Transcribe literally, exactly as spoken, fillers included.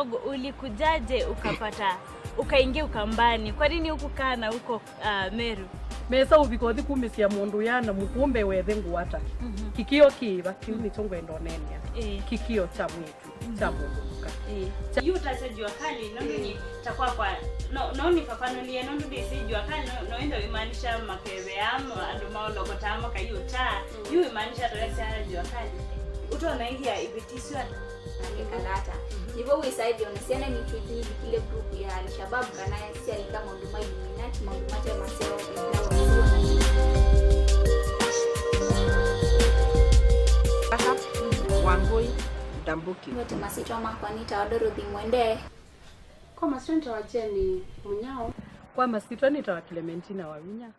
Ulikujaje ukapata, ukaingia Ukambani? Kwa nini hukukaa na huko, uh, Meru? Mesa ũvika ũthi kumĩsya mũndũ yana mũkũmbe wethe ngũata. Mhm. Kĩkĩo kĩva, kĩu nĩkyo ngwenda ũneenea. Eh. Kĩkĩo kya mwĩĩtu, kya mũndũ mũka. Eh. Kya- Yu ũtasya jua kali, nũndũ nĩ ta kwakwa, no, no nĩfafanũlie, nũndũ ndĩsĩ jua kali, no, no ĩndĩ wĩmaanisha makeve amo, andũ maolokotaa makaiũtaa. Yu wĩmaanisha tũyasya jua kali. Ũtonya ĩhĩa ivĩtisyo ata? Angĩkala ata. Nĩvo wĩsaĩthya ona syana nitũ nĩlikile group ya Al-Shabab kana syalika maũndũ ma Illuminati, maũndũ mate maseo. Wangui Ndambuki. Nĩvote masyĩtwa makwa nĩtawa Dorothy Mwende. Kwa masyĩtwa nĩtawa Jane Munyao. Kwa masyĩtwa nĩtawa Clementina Wavinya.